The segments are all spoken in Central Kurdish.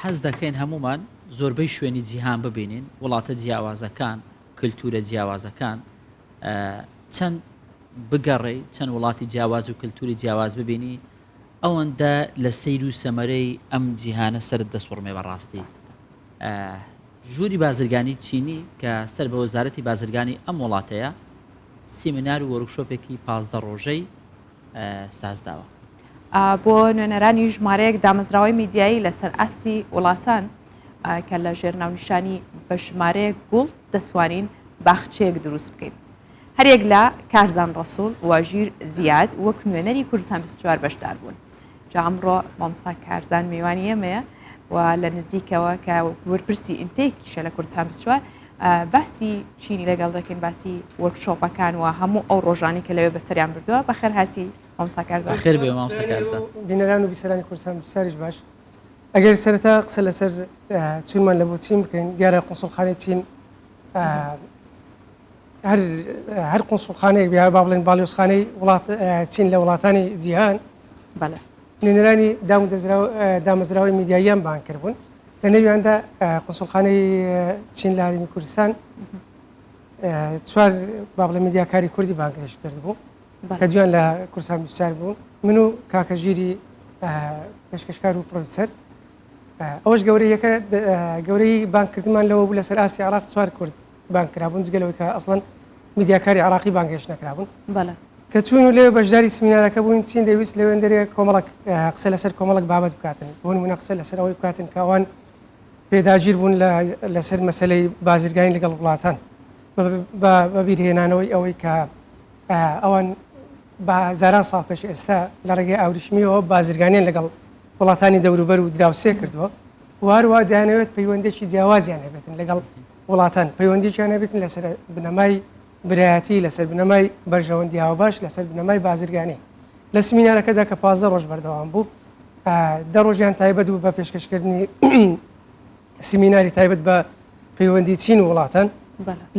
حەز دەکەین هەموومان زۆربەی شوێنی جیهان ببینین، وڵاتە جیاوازەکان، کلتورە جیاوازەکان، چەند بگەڕێی چەند وڵاتی جیاواز و کلتوری جیاواز ببینی ئەوەندە لە سەیر و سەمەرەی ئەم جیهانە سەرت دەسوڕمێ بەڕاستی. ژووری بازرگانی چینی کە سەر بە وەزارەتی بازرگانی ئەم وڵاتەیە سیمینار و وۆرکشۆپێکی 15 ڕۆژەی سازداوە. بۆ نوێنەرانی ژمارەیەک دامەزراوەی میدیایی لەسەر ئاستی وڵاتان کە لە ژێر ناونیشانی بە ژمارەیەک گوڵ دەتوانین باخچەیەک دروست بکەین. هەریەک لە کارزان ڕەسوڵ و ژیر زیاد وەک نوێنەری کوردستان 24 بەشدار بوون. جا ئەمڕۆ مامۆستا کارزان میوانی ئێمەیە و لە نزیکەوە کە وەرپرسی intake یشە لە کوردستان 24 باسی چینی لەگەڵ دەکەین باسی وۆرکشۆپەکان و هەموو ئەو ڕۆژانی کە لەوێ بەسەریان بردووە بەخێرهاتی مامۆستا کارزان. بەخێر بێ مامۆستا کارزان. بینەران و بیسەرانی کوردستان 24یش باش. ئەگەر سەرەتا قسە لەسەر چوونمان لە بۆ چین بکەین دیارە قونسوڵخانەی چین هەر هەر قونسوڵخانەیەک بێ با بڵێن باڵیۆزخانەی وڵات چین لە وڵاتانی جیهان بەڵێ نوێنەرانی دام و دامەزراوەی میدیاییان بانگ کردبوون لە نێویاندا قونسوڵخانەی چین لە هەرێمی کوردستان چوار با بڵێ میدیاکاری کوردی بانگهێشت کردبوو کە دویان لە کوردستان 24 بوون من و کاکە ژیری پێشکەشکار و producer ئەوەش گەورەیەکە گەورەی بانگکردنمان لەوە بوو لەسەر ئاستی عراق چوار کورد بانگ کرابوون جگە لەوەی کە ئەسڵەن میدیاکاری عراقی بانگهێشت نەکرابوون. بەڵێ. کە چوون و لەوێ بەشداری سمینارەکە بووین چین دەیویست لەوێندەرێ کۆمەڵک قسە لەسەر کۆمەڵک بابەت بکاتن بۆ نموونە قسە لەسەر ئەوەی بکاتن کە ئەوان پێداگیر بوون لەسەر مەسەلەی بازرگانی لەگەڵ وڵاتان بە بەبیرهێنانەوەی ئەوەی کە ئەوان بە هەزاران ساڵ پێش ئێستا لە ڕێگەی ئاوریشمیەوە بازرگانیان لەگەڵ وڵاتانی دەوروبەر و دراوسێ کردووە و هەروە دەیانەوێت پەیوەندێکی جیاوازیان هەبێتن لەگەڵ وڵاتان پەیوەندییان هەبێتن لەسەر بنەمای برایەتی، لەسەر بنەمای بەرژەوەندی هاوبەش، لەسەر بنەمای بازرگانی. لە سمینارەکەدا کە 15 ڕۆژ بەردەوام بوو، دە ڕۆژیان تایبەت بوو بە پێشکەشکردنی سمیناری تایبەت بە پەیوەندی چین و وڵاتان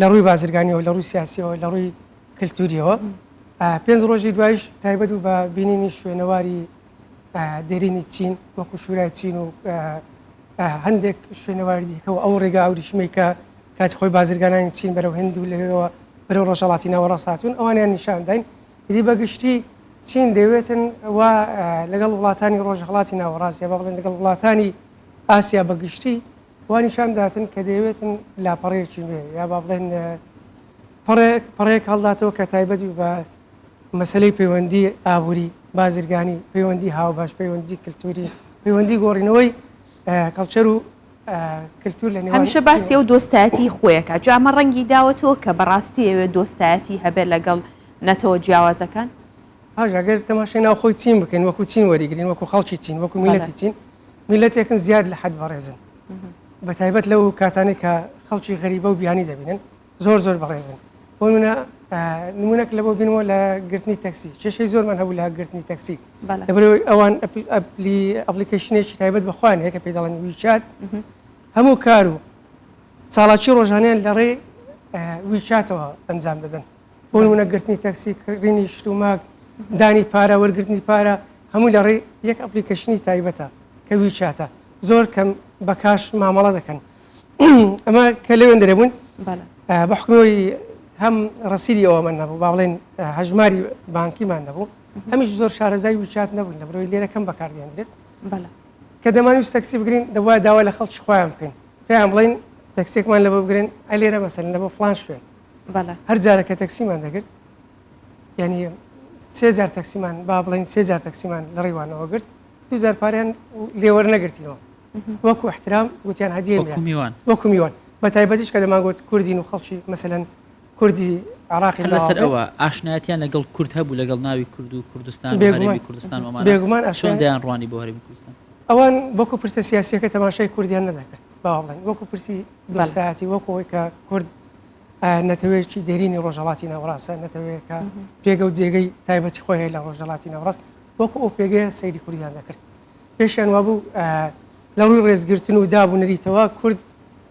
لە ڕووی بازرگانیەوە، لە ڕووی سیاسیەوە، لە ڕووی کلتوریەوە. پێنج ڕۆژی دوایش تایبەت بوو بە بینینی شوێنەواری دێرینی چین وەکو شورای چین و هەندێک شوێنەواری دیکە و ئەو ڕێگا ئاوریشمەی کە کاتی خۆی بازرگانانی چین بەرەو هند و لەوێوە بەرەو ڕۆژهەڵاتی ناوەڕاست هاتوون ئەوانیان نیشان داین. ئیدی بە گشتی چین دەیەوێتن و لەگەڵ وڵاتانی ڕۆژهەڵاتی ناوەڕاست یا با بڵێن لەگەڵ وڵاتانی ئاسیا بە گشتی وا نیشان بداتن کە دەیەوێتن لاپەڕەیەکی نوێ یا با بڵێن پەڕێک پەڕەیەک هەڵداتەوە کە تایبەت بە مەسەلەی پەیوەندی ئابووری، بازرگانی، پەیوەندی هاوبەش، پەیوەندی کلتوری، پەیوەندی گۆڕینەوەی culture و کلتور لە نێوان هەمیشە باسی ئەو دۆستایەتی خۆیەکە جا ئەمە ڕەنگی داوەتەوە کە بەڕاستی ئەوێ دۆستایەتی هەبێت لەگەڵ نەتەوە جیاوازەکان؟ باش ئەگەر تەماشای ناوخۆی چین بکەین وەکو چین وەریگرین وەکو خەڵکی چین وەکو میلەتی چین میلەتێکن زیاد لە حەد بەڕێزن بە تایبەت لەو کاتانەی کە خەڵکی غەریبە و بیانی دەبینن زۆر زۆر بەڕێزن بۆ نمونە نمونەک لە بۆ بینەوە لە گرتنی تەکسی کێشەی زۆرمان هەبوو لە گرتنی تەکسی لەبەرەوەی ئەوان ئەپلی application ێکی تایبەت بە خۆیان هەیە کە پێی دەڵێن WeChat هەموو کار و چالاکی ڕۆژانیان لە ڕێی WeChat ەوە ئەنجام دەدەن بۆ نمونە گرتنی تەکسی کڕینی شتوماک دانی پارە وەرگرتنی پارە هەموو لە ڕێی یەک application ی تایبەتە کە WeChat ە زۆر کەم بە cash مامەڵە دەکەن ئەمە کە لەوێن دەرێ بوون بە حکومەوەی هەم ڕەسیدی ئەوەمان نەبوو با بڵێن هەژماری بانکیمان نەبوو هەمیش زۆر شارەزای WeChat نەبووین لە برۆی لێرە کەم بەکاردێندرێت کە دەمانویست تەکسی بگرین دەبووە داوا لە خەڵکی خۆیان بکەین پێیان بڵین تەکسێکمان لە بۆ بگرن ئەی لێرە مەسەلەن لە بۆ فلان شوێن هەر جارە کە تەکسیمان دەگرت یعنی سێ جار تەکسیمان با بڵین سێ جار تەکسیمان لە ڕێوانەوە گرت دوو جار پاریان لێوەرنەگرتینەوە وەکو احترام گوتیان هەدیە وەکو میوان وەکو میوان بە تایبەتیش کە دەمانگوت کوردین و خەڵکی مەسەلەن کوردی عراقی هەر لەسەر ئەوە ئاشنایەتیان لەگەڵ کورد هەبوو لەگەڵ ناوی کورد و کوردستان و هەرێمی کوردستان و ئەمانە بێگومان چۆن دەیان ڕوانی بۆ هەرێمی کوردستان؟ ئەوان وەکو پرسە سیاسیەکە تەماشای کوردیان نەدەکرد با بڵێن وەکو پرسی دۆستایەتی وەکو ئەوەی کە کورد نەتەوەیەکی دێرینی ڕۆژهەڵاتی ناوەڕاستە نەتەوەیەکە پێگە و جێگەی تایبەتی خۆی هەیە لە ڕۆژهەڵاتی ناوەڕاست وەکو ئەو پێگەیە سەیری کوردیان دەکرد پێشیان وابوو لە ڕووی ڕێزگرتن و داب و نەریتەوە کورد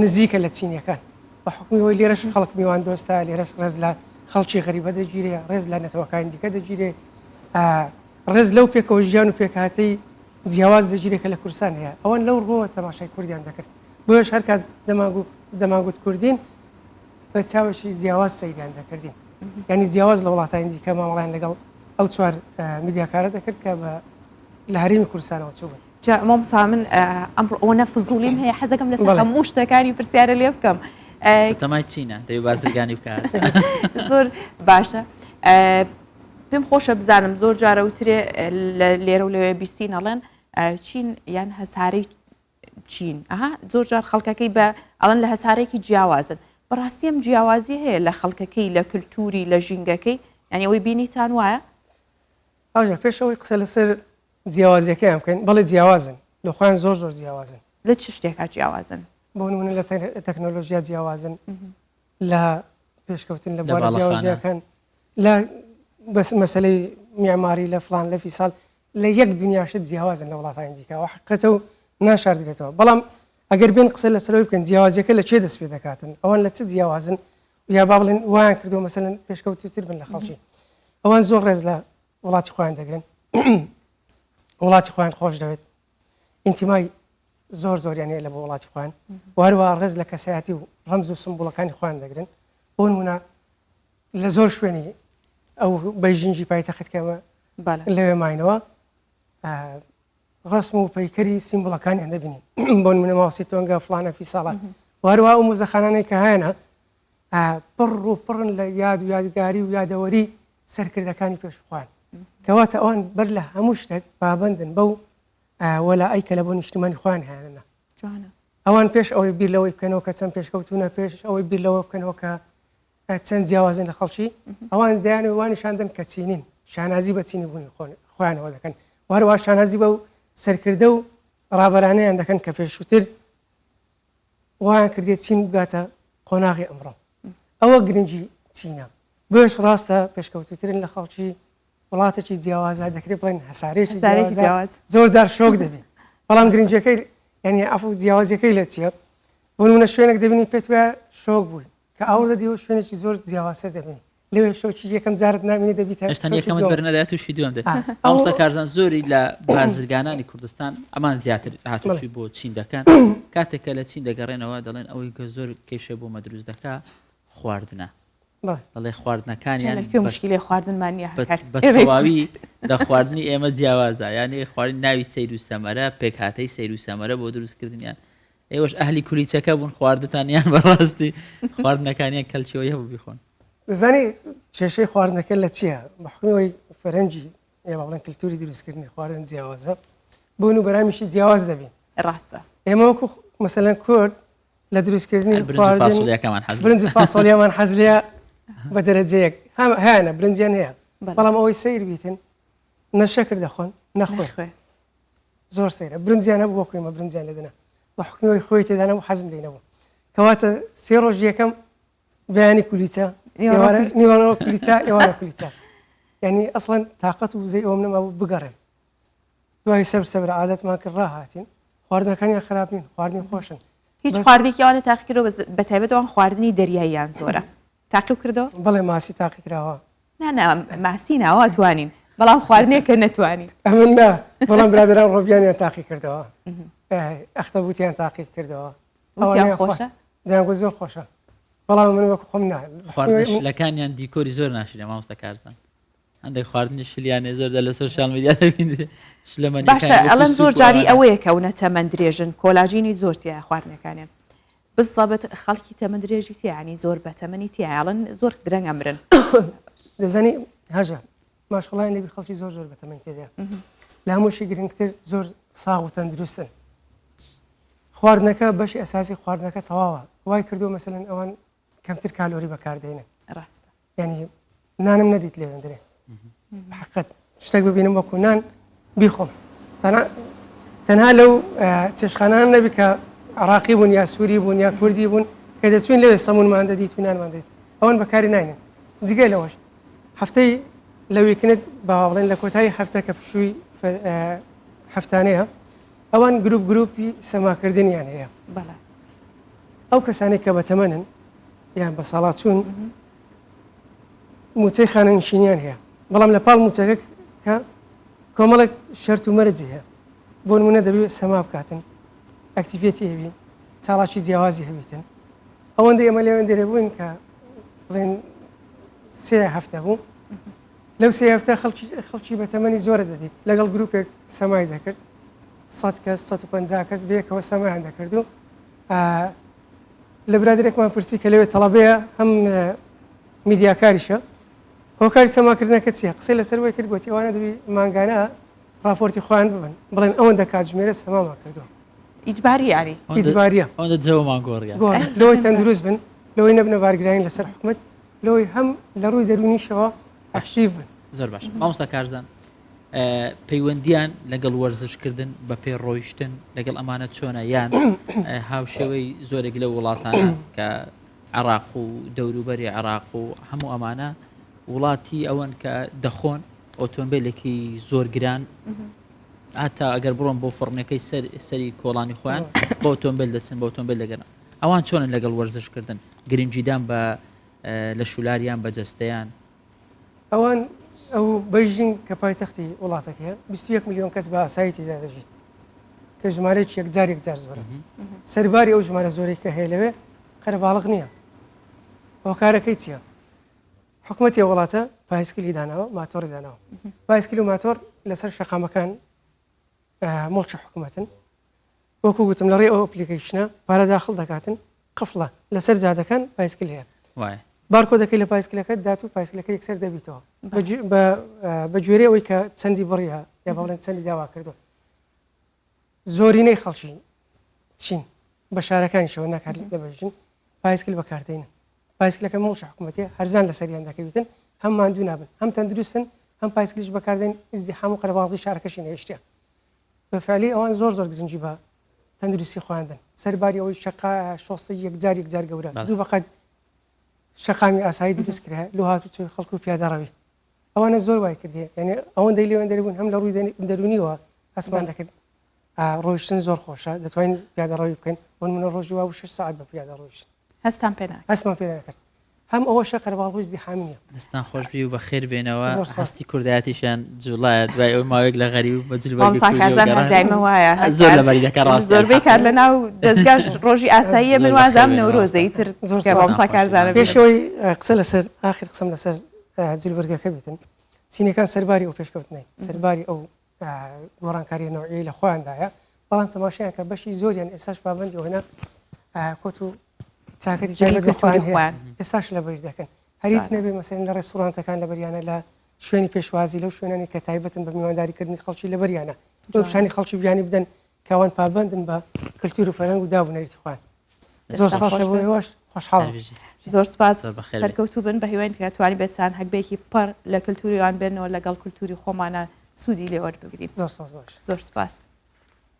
نزیکە لە چینیەکان بە حوکمی ئەوەی لێرەش خەڵک میوان دۆستە لێرەش ڕێز لە خەڵکی غەریبە دەگیرێ ڕێز لە نەتەوەکانی دیکە دەگیرێ ڕێز لەو پێکەوە ژیان و پێکهاتەی جیاواز دەگیرێت کە لە کوردستان هەیە. ئەوان لەو ڕووەوە تەماشای کوردیان دەکرد. بۆیەش هەر کات دەمانگوت کوردین بە چاوێکی جیاواز سەیریان دەکردین. یانی جیاواز لە وڵاتانی دیکە مامەڵەیان لەگەڵ ئەو چوار میدیاکارە دەکرد کە بە لە هەرێمی کوردستانەوە چووبن. جا مامۆستا من ئەمڕۆ ئەوەنە فزوڵیم هەیە حەزەکەم لەسەر هەموو شتەکانی پرسیارە لێ بکەم. تەمای چینە دەوێ بازرگانی بکات. زۆر باشە. پێم خۆشە بزانم زۆر جارە وترێ لێرە و لەوێ بیستین ئەڵێن چین یان هەسارەی چین ئەها زۆر جار خەڵکەکەی بە ئەڵەن لە هەسارێکی جیاوازن بەڕاستی ئەم جیاوازی هەیە لە خەڵکەکەی لە کللتوری لە ژینگەکەی یانی ئەوەی بینیتان وایە؟ ئاژە پێش ئەوەی قسە لەسەر جیاوازیەکەیان بکەین بەڵێ جیاوازن لە خۆیان زۆر زۆر جیاوازن. لە چ شتێکا جیاوازن؟ بۆ نمونە لە تەکنۆلۆژیا جیاوازن لە پێشکەوتن لە بوارە جیاوازیەکان لە بەس مەسەلەی میعماری لە فلان لە فیسال لە یەک دنیا شت جیاوازن لە وڵاتانی دیکە و حقیقەتە و ناشاردرێتەوە بەڵام ئەگەر بێن قسە لەسەرەوەی بکەن جیاوازیەکە لە چێ دەست پێ دەکاتن ئەوان لە چ جیاوازن یا با بڵێن وایان کردو مەسەلەن پێشکەوتوتر بن لە خەڵکی ئەوان زۆر ڕێز لە وڵاتی خۆیان دەگرن وڵاتی خۆیان خۆش دەوێت ئینتیمای زۆر زۆریان هەیە لە بۆ وڵاتی خۆیان و هەروە ڕێز لە کەسایەتی و ڕەمز و سمبوڵەکانی خۆیان دەگرن بۆ نمونە لە زۆر شوێنی ئەو بەیژینگی پایتەخت کە ئەمە لەوێ ماینەوە ڕسم و پەیکەری سیمبولەکانیان دەبینین بۆ نمونە ماوسی تۆنگە فلانە فی ساڵە وهروە ئەو موزەخانانەی کە هەیەە پڕ و پڕن لە یاد و یادگاری و یادەوەری سەرکردەکانی پێشخوان کەواتە ئەوان بەر لە هەموو شتێک پابندن بەو وەلا ئەی کە لە بۆ نیشتیمانی خۆیان هەیانە ئەوان پێش ئەوەی بیر لەوەی بکەنەوە کە چەند پێشکەوتونە پێش ئەوەی بیر لەوە بکەنەوە کە چەند جیاوازن لە خەڵکی، ئەوان دەیانەوێت وا نیشان دەن کە چینین، شانازی بە چینی بوونی خۆیانەوە دەکەن و هەروەها شانازی بەو سەرکردە و ڕابەرانەیان دەکەن کە پێشووتر وایان کردێت چین بگاتە قۆناغی ئەمڕۆ. ئەوە گرنگی چینە. بۆیەش ڕاستە پێشکەوتووترن لە خەڵکی وڵاتێکی جیاوازە دەکرێت بڵێن هەسارێکی جیاواز زۆر جار شۆک دەبین بەڵام گرنگەکەی یعنی ئەفو جیاوازیەکەی لە چییە بۆ نمونە شوێنێک دەبینی پێت وایە شۆک بووی کە ئاوڕ دەدیەوە شوێنێکی زۆر جیاوازتر دەبینی لەوێ شۆکی یەکەم جارت نامینێ دەبیتە هێشتا یەکەمت بەرنەدایە تووشی دووەم دێت مامۆستا کارزان زۆری لە بازرگانانی کوردستان ئەمان زیاتر هاتوچوی بۆ چین دەکەن کاتێک کە لە چین دەگەڕێنەوە دەڵێن ئەوەی کە زۆر کێشە بۆ مە دروست دەکا خواردنە دەڵێ خواردنەکانیان مشکلی خواردنمان نیە بە تەواوی لە خواردنی ئێمە جیاوازە یعنی خواردن ناوی سیر و سەمەرە پێکهاتەی سیر و سەمەرە بۆ دروستکردنیان ئێوەش ئەهلی کولیچەکە بوون خواردتان یان بەڕاستی خواردنەکانیان کەلچەوەی هەبوو بیخۆن؟ دەزانی کێشەی خواردنەکە لە چییە؟ بە حوکمی ئەوەی فەرەنگی یا با بڵێن کلتوری دروستکردنی خواردن جیاوازە بۆن و بەرامیشی جیاواز دەبین ڕاستە ئێمە وەکو مەسەلەن کورد لە دروستکردنی برنج و فاسۆلیاکەمان حەز برنج و فاسۆلیامان حەز لێیە بە دەرەجەیەک هەیانە برنجیان هەیە بەڵام ئەوەی سەیر بیتن نە شەکر دەخۆن نەخۆ زۆر سەیرە برنجیان هەبوو وەکو ئێمە برنجیان لێ دەنا بە حوکمی ئەوەی خۆی تێدا نەبوو حەزم لێی نەبوو کەواتە سێ ڕۆژ یەکەم بەیانی کولیچە ئێوارە نیوەڕۆ کولیچە ئێوارە کولیچە یعنی ئەسڵەن تاقەت و وزەی ئەوم نەمابوو بگەڕێم دوای سەبر سەبر عادەتمان کرد ڕاهاتین خواردنەکانیان خراپ نین خواردنی خۆشن هیچ خواردنێکی ئەوانە تاقیکردەوە بە تایبەت ئەوان خواردنی دەریاییان زۆرە تاقیو کردەوە بەڵێ ماسی تاقیکراوە نا نا ماسی نا وا توانین بەڵام خواردنێک کە نەتوانین. ئەمن نا بەڵام برادەران ڕۆبیانیان تاقی کردەوە ئەختەبوتیان تاقی کردەوە وتیان خۆشە دەیان زۆر خۆشە بەڵام من وەکو خۆم نا خواردنە شلەکانیان دیکۆری زۆر ناشرێ مامۆستا کارزان هەندێک خواردنی شلیانێ زۆر لە سۆشیال میدیا دەبینرێ شلەمەنیەکان باشە ئەڵێن زۆر جاری ئەوەیە کە ئەونە تەمەن درێژن کۆلاجینی زۆر تیایە خواردنەکانیان بزەبت خەڵکی تەمەن درێژی تیا یانی زۆر بە تەمەنی تیا ئەڵێن زۆر درەنگ ئەمرن. دەزانی هەژە ماشەڵڵایان لێبی خەڵکی زۆر زۆر بەتەمەنی تێدایە لە هەمووشی گرنگتر زۆر ساغ و تەندروستن خواردنەکە بەشی ئەساسی خواردنەکە تەواوە وای کردو مەسەلەن ئەوان کەمتر کالۆری بەکاردێنن ڕاستە یعنی نانم نەدیت لێوێندرێ حقت شتێک ببینم وەکو نان بیخۆم تەنها لەو چێشخانان نەبی کە عراقی بوون یا سووری بوون یا کوردی بوون کە دەچوین لەوێ سەمونمان دەدیت و نانمان دەیت ئەوان بەکاری ناینن جگە لەوەش هەفتەی لە weekend با بڵێن لە کۆتایی هەفتە کە پشووی هەفتانەیە ئەوان گروپ گروپی سەماکردنیان هەیە ئەو کەسانێک کە بەتەمەنن یان بە ساڵاچوون مووچەی خانەنشینیان هەیە، بەڵام لە پاڵ مووچەکە کە کۆمەڵێک شەرت و مەرج هەیە. بۆ نمونە دەبێ سەما بکاتن، activity هەبی، چاڵاکی جیاوازی هەبیتن. ئەوەندە ئێمە لەوێن دەرێ بووین کە بڵێن سێ هەفتە بوو. لەو سێ هەفتە خەڵکی خەڵکی بە تەمەنی زۆرە دەدیت لەگەڵ گروپێک سەمای دەکرد 100 کەس 150 کەس بەیەکەوە سەمایان دەکرد و لە برادێکمان پرسی کە لەوێ تەڵەبەیە هەم میدیاکاریشە هۆکاری سەماکردنەکە چییە قسەی لەسەر وەی کرد گوتی ئەوانە دەبی مانگانە ڕاپۆرتی خۆیان ببن بڵێن ئەوەندە کاتژمێرە سەمامان کردووە. ئیجباری یانی. ئیجباریە. ئەوەندە جەومان گۆڕیە. گۆڕ لەوەی تەندروست بن لەوەی نەبنە بارگرانی لەسەر حکومەت لەوەی هەم لە ڕووی دەروونیشەوە active بن. زۆر باش مامۆستا کارزان پەیوەندیان لەگەڵ وەرزشکردن بە پێ ڕۆیشتن لەگەڵ ئەمانە چۆنە یان هاوشێوەی زۆرێک لە وڵاتانە کە عراق و دەوروبەری عراق و هەموو ئەمانە وڵاتی ئەوەن کە دەخۆن ئۆتۆمبیلێکی زۆر گران هەتا ئەگەر بڕۆن بۆ فڕنەکەی سەر سەری کۆڵانی خۆیان بە ئۆتۆمبیل دەچن بە ئۆتۆمبیل دەگەن ئەوان چۆنن لەگەڵ وەرزشکردن گرنگیدان بە لە شولاریان بە جەستەیان ئەوان ئەو بەیژینگ کە پایتەختی وڵاتەکەیە 21 میلیۆن کەس بە ئاسایی تێدا دەژیت کە ژمارەیەکی یەکجار یەکجار زۆرە سەرباری ئەو ژمارە زۆرەی کە هەیە لەوێ قەرەباڵغ نییە هۆکارەکەی چییە؟ حکومەتی ئەو وڵاتە پایسکلی داناوە ماتۆڕی داناوە پایسکل و ماتۆڕ لەسەر شەقامەکان موڵکی حکوومەتن وەکو گوتم لە ڕێی ئەو application ە پارە داخڵ دەکاتن قفڵە لەسەر جادەکان پایسکل هەیە بارکۆدەکەی لە پایسکلەکە دات و پایسکلەکە یەکسەر دەبیتەوە بە گوێرەی ئەوەی کە چەندی بڕیە یا بەڵێن چەندی داوا کردو زۆرینەی خەڵکی چین بە شارەکانیشەوە نەک هەر لە بەیژین پایسکل بەکاردێنن پایسکلەکە موڵکی حکوومەتیە هەرزان لەسەریان دەکەویتن هەم ماندوو نابن هەم تەندروستن هەم پایسکلیش بەکاردێن ئیزدیحام و قەرەباڵغی شارەکەشی نەهێشتە بە فعلی ئەوان زۆر زۆر گرنگی بە تەندروستی خۆیان دەن سەرباری ئەوەی شەقا شۆستەی یەکجار یەکجار گەورە دوو بەقەد شەقامی ئاسایی دروست کرا لۆ هاتوچۆی خەڵک و پیادەڕەوی ئەوانە زۆر وای کردێ یعنی ئەوەندەی لێوێن دەربوون هەم لە ڕووی دەروونیەوە هەستمان دەکرد ڕۆیشتن زۆر خۆشە دەتوانین پیادەڕەوی بکەین بۆ نمونە ڕۆژی وا بوو شەش سەعات بە پیادە ڕۆیشتین هەستان پێ ناکرد هەستمان پێ ناکرد هەم ئەوەشە قەرەباڵغ و ئیزدیحامی نییە. دەستان خۆش بی و بەخێر بێنەوە زۆر سپاس. هەستی کوردایەتیشیان جوڵایە دوای ئەوەی ماوەیەک لە غەریب و بە جل بەرگی مامۆستا کوردیەوە کارزان هەر گەڕان دایمە وایە هەر زۆر کار لەبەری دەکا ڕاستە زۆربەی الحەق کات لە ناو دەزگاش ڕۆژی ئاساییە زۆر من بەخێر وازام بێنەوە نەورۆزە مامۆستا ئیتر زۆر کە سپاس. مامۆستا دەستان خۆش بی کارزانە مامۆستا. پێش ئەوەی قسە لەسەر ئاخر قسەم لەسەر جلوبەرگەکە بیتن چینیەکان سەرباری ئەو پێشکەوتنەی سەرباری ئەو گۆڕانکاریە نەوعیەی لە خۆیاندایە، بەڵام تەماشایان کە بەشی زۆریان ئێستاش پابەندی ئەوەنە کۆت و چاکەتی تایبەت بە خۆیان هەیە ئێستاش لەبەری دەکەن هەر هیچ نەبێ مەسەلەن لە ڕێستورانتەکان لەبەریانە لە شوێنی پێشوازی لەو شوێنانی کە تایبەتن بە میوانداریکردنی خەڵکی لەبەریانە بۆ پیشانی خەڵکی بیانی بدەن کە ئەوان پابەندن بە کلتور و فەرهەنگ و داب و نەریتی خۆیان. زۆر سپاس لە بۆ ئێوەش خۆشحاڵم. زۆر سپاس سەرکەوتوو بن بە هیواین کە توانیبێتان هەگبەیەکی پڕ لە کلتوری وان بێنەوە لەگەڵ کلتوری خۆمانە سوودی لێ وەربگرین. زۆر سپاس باش. زۆر سپاس.